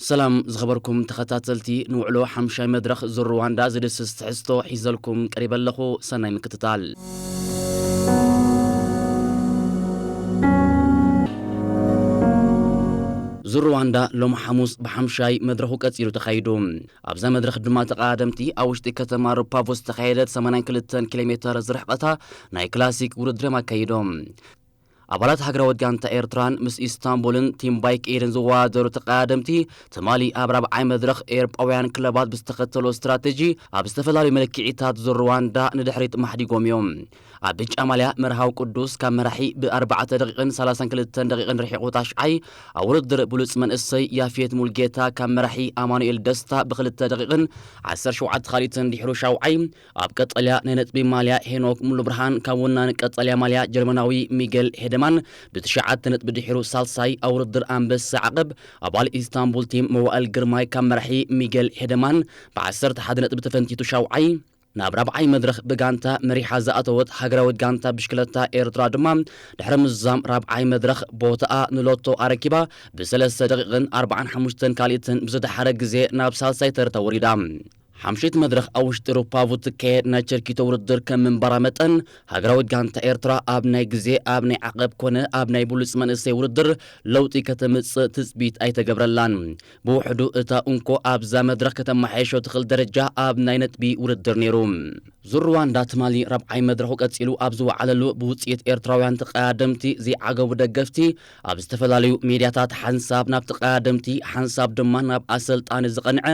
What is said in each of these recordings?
ሰላም ዝኸበርኩም ተኸታተልቲ፣ ንውዕሎ ሓምሻይ መድረኽ ዙር ሩዋንዳ ዝድስስ ትሕዝቶ ሒዘልኩም ቀሪበ ኣለኹ። ሰናይ ምክትታል። ዙር ሩዋንዳ ሎም ሓሙስ ብሓምሻይ መድረኹ ቀጺሉ ተኻይዱ። ኣብዛ መድረኽ ድማ ተቐዳደምቲ ኣብ ውሽጢ ከተማ ሩፓቮ ዝተኻየደት ሰማንያን ክልተን ኪሎ ሜተር ዝርሕቐታ ናይ ክላሲክ ውድድር እዮም ኣካይዶም። ኣባላት ሃገራዊት ጋንታ ኤርትራን ምስ ኢስታንቡልን ቲም ባይክ ኤድን ዝወዳደሩ ተቐዳደምቲ ትማሊ ኣብ ራብዓይ መድረኽ ኤውሮጳውያን ክለባት ብዝተኸተሎ ስትራቴጂ ኣብ ዝተፈላለዩ መለክዒታት ዙር ሩዋንዳ ንድሕሪት ማሕዲጎም እዮም። ኣብ ብጫ ማልያ መርሃዊ ቅዱስ ካብ መራሒ ብኣርባዕተ ደቂቕን ሰላሳን ክልተን ደቂቕን ርሒቑ ታሽዓይ፣ ኣብ ውድድር ብሉጽ መንእሰይ ያፌት ሙልጌታ ካብ መራሒ ኣማኑኤል ደስታ ብክልተ ደቂቕን ዓሰርተ ሸውዓተ ካልኢትን ድሕሩ ሻውዓይ፣ ኣብ ቀጠልያ ናይ ነጥቢ ማልያ ሄኖክ ሙሉብርሃን ካብ ወናኒ ቀጠልያ ማልያ ጀርመናዊ ሚገል ሄደማን ብትሽዓተ ነጥቢ ድሒሩ ሳልሳይ፣ ኣብ ውድድር ኣንበሳ ዓቐብ ኣባል ኢስታንቡል ቲም መዋእል ግርማይ ካብ መራሒ ሚገል ሄደማን ብዓሰርተ ሓደ ነጥቢ ተፈንቲቱ ሻውዓይ፣ ናብ ራብዓይ መድረኽ ብጋንታ መሪሓ ዝኣተወት ሃገራዊት ጋንታ ብሽክለታ ኤርትራ ድማ ድሕሪ ምዝዛም ራብዓይ መድረኽ ቦታኣ ንሎቶ ኣረኪባ ብሰለስተ ደቂቕን ኣርባዓን ሓሙሽተን ካልኢትን ብዝደሓረ ግዜ ናብ ሳልሳይ ተርታ ወሪዳ። ሓምሸይቲ መድረኽ ኣብ ውሽጢ ሩፓ ትካየድ ናይ ቸርኪቶ ውድድር ከም ምንባራ መጠን፣ ሃገራዊት ጋንታ ኤርትራ ኣብ ናይ ግዜ፣ ኣብ ናይ ዓቐብ ኮነ ኣብ ናይ ብሉጽ መንእሰይ ውድድር ለውጢ ከተምጽእ ትጽቢት ኣይተገብረላን። ብውሕዱ እታ እንኮ ኣብዛ መድረኽ ከተመሓየሾ ትኽእል ደረጃ ኣብ ናይ ነጥቢ ውድድር ነይሩ። ዙር ሩዋንዳ ትማሊ ራብዓይ መድረኹ ቀጺሉ ኣብ ዝወዓለሉ፣ ብውጽኢት ኤርትራውያን ተቐዳደምቲ ዘይዓገቡ ደገፍቲ ኣብ ዝተፈላለዩ ሜድያታት ሓንሳብ ናብ ተቐዳደምቲ ሓንሳብ ድማ ናብ ኣሰልጣኒ ዝቐንዐ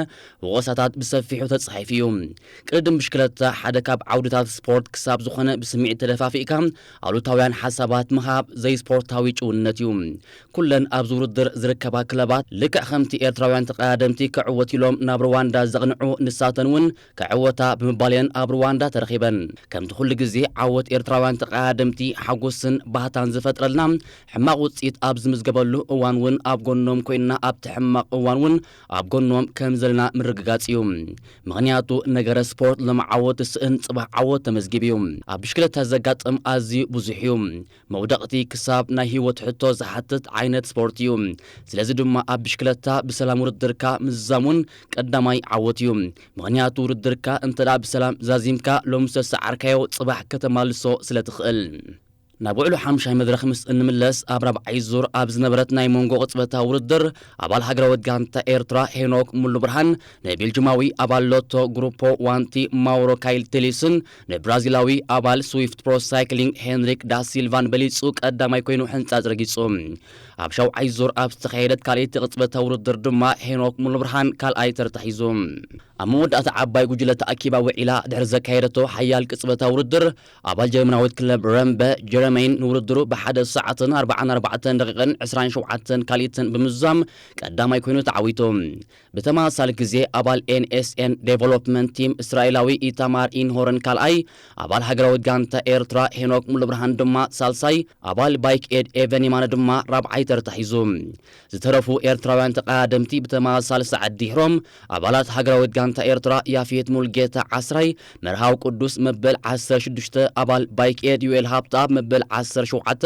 ወቐሳታት ብሰፊሑ ተጻሒፉ እዩ። ቅድድም ብሽክለታ ሓደ ካብ ዓውድታት ስፖርት ክሳብ ዝኾነ ብስምዒት ተደፋፊእካ ኣሉታውያን ሓሳባት ምሃብ ዘይስፖርታዊ ጭውነት እዩ። ኩለን ኣብዚ ውድድር ዝርከባ ክለባት ልክዕ ከምቲ ኤርትራውያን ተቐዳደምቲ ክዕወት ኢሎም ናብ ሩዋንዳ ዘቕንዑ ንሳተን እውን ክዕወታ ብምባል እየን ኣብ ሩዋንዳ ተረኺበን። ከምቲ ኩሉ ግዜ ዓወት ኤርትራውያን ተቐዳደምቲ ሓጎስን ባህታን ዝፈጥረልና፣ ሕማቕ ውጽኢት ኣብ ዝምዝገበሉ እዋን እውን ኣብ ጎኖም ኮይንና ኣብቲ ሕማቕ እዋን እውን ኣብ ጎኖም ከም ዘለና ምርግጋጽ እዩ። ምኽንያቱ ነገረ ስፖርት ሎም ዓወት ትስእን ጽባሕ ዓወት ተመዝጊቡ እዩ። ኣብ ብሽክለታ ዘጋጥም ኣዝዩ ብዙሕ እዩ። መውደቕቲ ክሳብ ናይ ህይወት ሕቶ ዝሓትት ዓይነት ስፖርት እዩ። ስለዚ ድማ ኣብ ብሽክለታ ብሰላም ውድድርካ ምዝዛም እውን ቀዳማይ ዓወት እዩ። ምኽንያቱ ውድድርካ እንተ ደኣ ብሰላም ዛዚምካ ሎም ዝተሰዓርካዮ ጽባሕ ከተማልሶ ስለ ትኽእል። ናብ ውዕሎ ሓምሻይ መድረኽ ምስ እንምለስ፣ ኣብ ራብዓይ ዙር ኣብ ዝነበረት ናይ መንጎ ቅጽበታዊ ውድድር ኣባል ሃገራዊት ጋንታ ኤርትራ ሄኖክ ሙሉ ብርሃን ንቤልጅማዊ ኣባል ሎቶ ግሩፖ ዋንቲ ማውሮ ካይል ቴሊስን ንብራዚላዊ ኣባል ስዊፍት ፕሮ ሳይክሊንግ ሄንሪክ ዳሲልቫን በሊጹ ቀዳማይ ኮይኑ ሕንጻጽ ረጊጹ። ኣብ ሻውዓይ ዙር ኣብ ዝተኻየደት ካልኣይቲ ቅጽበታዊ ውድድር ድማ ሄኖክ ሙሉብርሃን ካልኣይ ተርታ ሒዙ። ኣብ መወዳእታ ዓባይ ጉጅለ ተኣኪባ ውዒላ ድሕሪ ዘካየደቶ ሓያል ቅጽበታዊ ውድድር፣ ኣባል ጀርመናዊት ክለብ ረምበ ጀረመይን ንውድድሩ ብሓደ ሰዓትን ኣርባዓን ኣርባዕተን ደቂቕን ዕስራን ሸውዓተን ካልኢትን ብምዝዛም ቀዳማይ ኮይኑ ተዓዊቱ። ብተመሳሳሊ ግዜ ኣባል ኤን ኤስ ኤን ዴቨሎፕመንት ቲም እስራኤላዊ ኢታማር ኢንሆረን ካልኣይ፣ ኣባል ሃገራዊት ጋንታ ኤርትራ ሄኖክ ሙሉብርሃን ድማ ሳልሳይ፣ ኣባል ባይክ ኤድ ኤቨን የማነ ድማ ራብዓይ ተርታ ሒዙ። ዝተረፉ ኤርትራውያን ተቐዳደምቲ ብተመሳሳሊ ሰዓት ድሒሮም፣ ኣባላት ሃገራዊት ጋንታ ኤርትራ ያፌት ሙልጌታ ዓስራይ፣ መርሃዊ ቅዱስ መበል ዓሰርተ ሽዱሽተ፣ ኣባል ባይክ ኤድ ዩኤል ሃብተኣብ መበል ዓሰርተ ሸውዓተ፣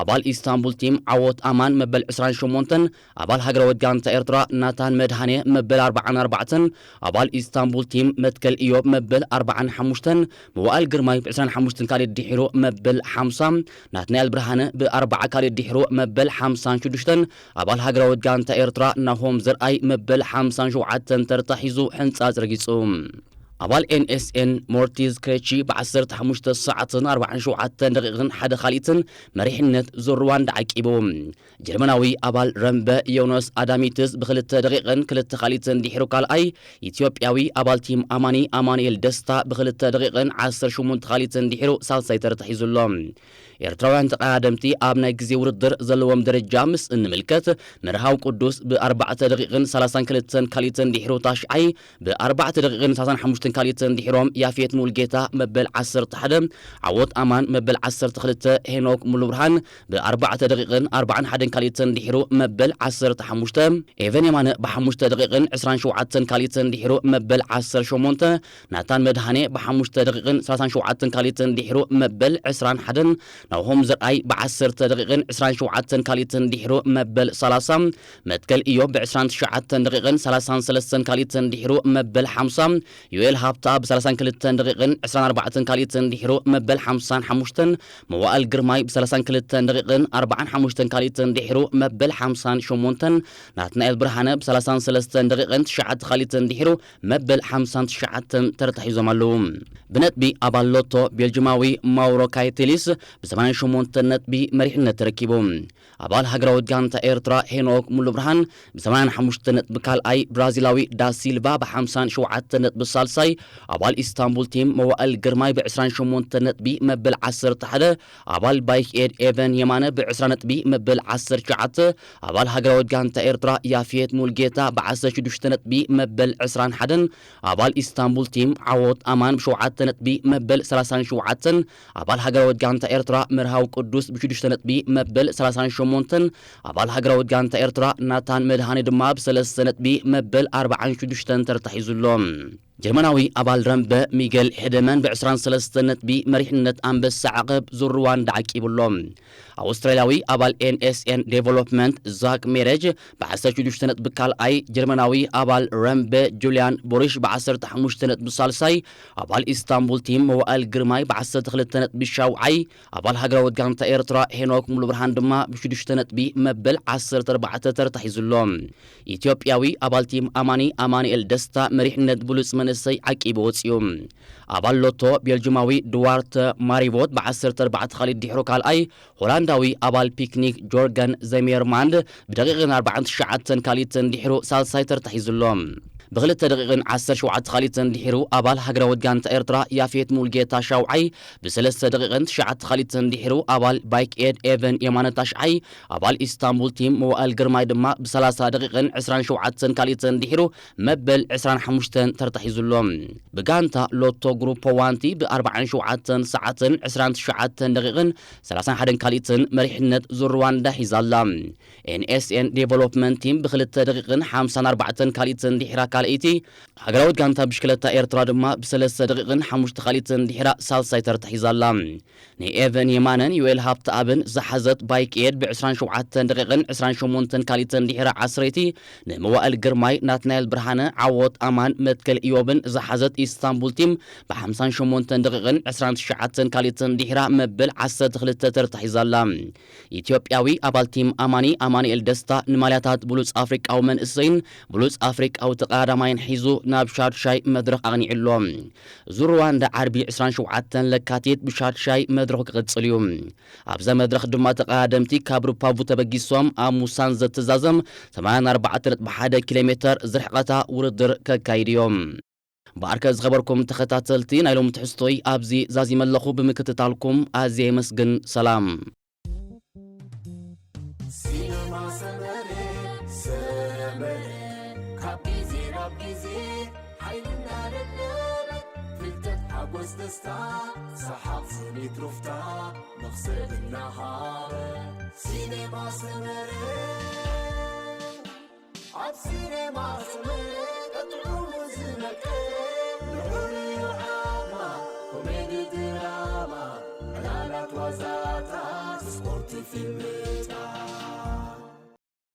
ኣባል ኢስታንቡል ቲም ዓወት ኣማን መበል ዕስራን ሸሞንተን፣ ኣባል ሃገራዊት ጋንታ ኤርትራ ናታን መድሃኔ መበል ኣርባዓን ኣርባዕተን፣ ኣባል ኢስታንቡል ቲም መትከል ኢዮብ መበል ኣርባዓን ሓሙሽተን፣ መዋእል ግርማይ ብዕስራን ሓሙሽተን ካልኢት ድሒሩ መበል ሓምሳ፣ ናትናኤል ብርሃነ ብኣርባዓ ካልኢት ድሒሩ መበል ሓምሳን ሽዱሽተን፣ ኣባል ሃገራዊት ጋንታ ኤርትራ ናሆም ዘርኣይ መበል ሓምሳን ሸውዓተን ተርታ ሒዙ ሕንጻጽ ረጊጹ። ኣባል ኤን ኤስ ኤን ሞርቲዝ ክሬቺ ብዓሰርተ ሓሙሽተ ሰዓትን ኣርባዓን ሸውዓተን ደቂቕን ሓደ ካልኢትን መሪሕነት ዙር ሩዋንዳ ዓቂቡ። ጀርመናዊ ኣባል ረምበ ዮኖስ ኣዳሚትስ ብክልተ ደቂቕን ክልተ ካልኢትን ድሒሩ ካልኣይ፣ ኢትዮጵያዊ ኣባል ቲም ኣማኒ ኣማኑኤል ደስታ ብክልተ ደቂቕን ዓሰርተ ሸሞንተ ካልኢትን ድሒሩ ሳልሳይ ተርታ ሒዙ ኣሎ። ኤርትራውያን ተቐዳደምቲ ኣብ ናይ ግዜ ውድድር ዘለዎም ደረጃ ምስ እንምልከት፣ መርሃዊ ቅዱስ ብኣርባዕተ ደቂቕን ሰላሳን ክልተን ካልኢትን ድሒሩ ታሽዓይ፣ ብኣርባዕተ ደቂቕን ሰላሳን ሓሙሽተ ካልኢትን ድሒሮም ያፌት ሙልጌታ መበል ዓሰርተ ሓደ፣ ዓወት ኣማን መበል ዓሰርተ ክልተ፣ ሄኖክ ሙሉብርሃን ብኣርባዕተ ደቂቕን ኣርባዓን ሓደን ካልኢትን ድሒሩ መበል ዓሰርተ ሓሙሽተ፣ ኤቨን የማነ ብሓሙሽተ ደቂቕን ዕስራን ሸውዓተን ካልኢትን ድሒሩ መበል ዓሰርተ ሸሞንተ፣ ናታን መድሃኔ ብሓሙሽተ ደቂቕን ሰላሳን ሸውዓተን ካልኢትን ድሒሩ መበል ዕስራን ሓደን፣ ናሆም ዘርኣይ ብዓሰርተ ደቂቕን ዕስራን ሸውዓተን ካልኢትን ድሒሩ መበል ሰላሳ፣ መትከል ኢዮብ ብዕስራን ትሽዓተን ደቂቕን ሰላሳን ሰለስተን ካልኢትን ድሒሩ መበል ሓምሳ፣ ዮኤል ሃብታ ብሰላሳን ክልተን ደቂቕን ዕስራን ኣርባዕተን ካልኢትን ድሒሩ መበል ሓምሳን ሓሙሽተን፣ መዋእል ግርማይ ብሰላሳን ክልተን ደቂቕን ኣርባዓን ሓሙሽተን ካልኢትን ድሒሩ መበል ሓምሳን ሸሞንተን፣ ናትናኤል ብርሃነ ብሰላሳን ሰለስተን ደቂቕን ትሽዓተ ካልኢትን ድሒሩ መበል ሓምሳን ትሽዓተን ተረታሒዞም ኣለዉ። ብነጥቢ ኣባል ሎቶ ቤልጅማዊ ማውሮ ካይቴሊስ ብ ሰማንያን ሸሞንተን ነጥቢ መሪሕነት ተረኪቡ። ኣባል ሃገራዊት ጋንታ ኤርትራ ሄኖክ ሙሉብርሃን ብ ሰማንያን ሓሙሽተ ነጥቢ ካልኣይ፣ ብራዚላዊ ዳሲልቫ ብ ሓምሳን ሸውዓተን ነጥቢ ሳልሳይ፣ ኣባል ኢስታንቡል ቲም መዋእል ግርማይ ብ ዕስራን ሸሞንተን ነጥቢ መበል ዓሰርተ ሓደ፣ ኣባል ባይክ ኤድ ኤቨን የማነ ብ ዕስራ ነጥቢ መበል ዓሰርተ ትሽዓተ፣ ኣባል ሃገራዊት ጋንታ ኤርትራ ያፌት ሙልጌታ ብ ዓሰርተ ሽዱሽተ ነጥቢ መበል ዕስራን ሓደን፣ ኣባል ኢስታንቡል ቲም ዓወት ኣማን ብ ሸውዓተ ነጥቢ መበል ሰላሳን ሸውዓተን፣ ኣባል ሃገራዊት ጋንታ ኤርትራ መርሃዊ ቅዱስ ብ ሽዱሽተ ነጥቢ መበል ሰላሳን ሸሞንተን፣ ኣባል ሃገራዊት ጋንታ ኤርትራ ናታን መድሃኔ ድማ ብ ሰለስተ ነጥቢ መበል ኣርባዓን ሽዱሽተን ተረታሒዙ ኣሎ። ጀርመናዊ ኣባል ረምበ ሚገል ሄደመን ብ ዕስራን ሰለስተን ነጥቢ መሪሕነት ኣንበሳ ዓቐብ ዙር ሩዋንዳ ዓቂቡ ኣሎ። ኣውስትራልያዊ ኣባል ኤንኤስኤን ዴቨሎፕመንት ዛክ ሜሬጅ ብ ዓሰርተ ሽዱሽተ ነጥቢ ካልኣይ፣ ጀርመናዊ ኣባል ረምበ ጁልያን ቦሪሽ ብ ዓሰርተ ሓሙሽተ ነጥቢ ሳልሳይ፣ ኣባል ኢስታንቡል ቲም መዋእል ግርማይ ብ ዓሰርተ ክልተ ነጥቢ ሻውዓይ፣ ኣባል ሃገራዊት ጋንታ ኤርትራ ሄኖክ ሙሉብርሃን ድማ ብ ሽዱሽተ ነጥቢ መበል ዓሰርተ ኣርባዕተ ተረታሒዙ ኣሎ። ኢትዮጵያዊ ኣባል ቲም ኣማኒ ኣማኑኤል ደስታ መሪሕነት ብሉጽ መንእሰይ ዓቂቡ ወጺኡ። ኣባል ሎቶ ቤልጅማዊ ድዋርተ ማሪቮት ብ ዓሰርተ ኣርባዕተ ካልኢት ድሕሩ ካልኣይ፣ ሆላንዳዊ ኣባል ፒክኒክ ጆርገን ዘሜርማንድ ብደቂቕን ኣርባዓን ትሽዓተን ካልኢትን ድሕሩ ሳልሳይ ተርታ ሒዙ ኣሎ። ብክልተ ደቂቕን ዓሰርተ ሸውዓተ ካልኢትን ድሕሩ ኣባል ሃገራዊት ጋንታ ኤርትራ ያፌት ሙልጌታ ሻውዓይ፣ ብሰለስተ ደቂቕን ትሽዓተ ካልኢትን ድሕሩ ኣባል ባይክ ኤድ ኤቨን የማነ ታሽዓይ፣ ኣባል ኢስታንቡል ቲም መዋእል ግርማይ ድማ ብሰላሳ ደቂቕን ዕስራን ሸውዓተን ካልኢትን ድሕሩ መበል ዕስራን ሓሙሽተን ተርታ ሒዙ ኣሎ። ብጋንታ ሎቶ ግሩፕ ዋንቲ ብኣርባዓን ሸውዓተን ሰዓትን ዕስራን ትሽዓተን ደቂቕን ሰላሳን ሓደን ካልኢትን መሪሕነት ዙር ሩዋንዳ ሒዛ ኣላ። ኤንኤስኤን ዴቨሎፕመንት ቲም ብክልተ ደቂቕን ሓምሳን ኣርባዕተን ካልኢትን ድሒራ ካልኣይቲ፣ ሃገራዊት ጋንታ ብሽክለታ ኤርትራ ድማ ብሰለስተ ደቂቕን ሓሙሽተ ካልኢትን ድሒራ ሳልሳይ ተርታ ሒዛ ኣላ። ንኤቨን የማነን ዮኤል ሃብተኣብን ዝሓዘት ባይክ ኤድ ብዕስራን ሸውዓተን ደቂቕን ዕስራን ሸሞንተን ካልኢትን ድሒራ ዓስረይቲ፣ ንመዋእል ግርማይ፣ ናትናኤል ብርሃነ፣ ዓወት ኣማን፣ መትከል ኢዮብን ዝሓዘት ኢስታንቡል ቲም ብሓምሳን ሸሞንተን ደቂቕን ዕስራን ትሽዓተን ካልኢትን ድሒራ መበል ዓሰርተ ክልተ ተርታ ሒዛ ኣላ። ኢትዮጵያዊ ኣባል ቲም ኣማኒ ኣማኑኤል ደስታ ንማልያታት ብሉጽ ኣፍሪቃዊ መንእሰይን ብሉጽ ኣፍሪቃዊ ተቐዳዳማይን ሒዙ ናብ ሻድሻይ መድረኽ ኣቕኒዑ ኣሎ። ዙር ሩዋንዳ ዓርቢ ዕስራን ሸውዓተን ለካቲት ብሻድሻይ መድረኹ ክቕጽል እዩ። ኣብዛ መድረኽ ድማ ተቐዳደምቲ ካብ ሩፓቡ ተበጊሶም ኣብ ሙሳን ዘተዛዘም ሰማንያን ኣርባዕተ ነጥቢ ሓደ ኪሎ ሜተር ዝርሕቐታ ውድድር ከካይዱ እዮም። ብኣርከ ዝኸበርኩም ተኸታተልቲ ናይ ሎሚ ትሕዝቶይ ኣብዚ ዛዚመ ኣለኹ። ብምክትታልኩም ኣዝየ የመስግን። ሰላም። ሲነማ ሰመረ፣ ሰመረ፣ ካብ ግዜ ናብ ግዜ ሓይልና ደለበ፣ ፍልጠት ሓጎስ ደስታ፣ ሰሓቕ ስኒት ሩፍታ፣ መኽሰብ እናሃበ። ሲነማ ሰመረ፣ ኣብ ሲነማ ሰመረ፣ ቀጥዑ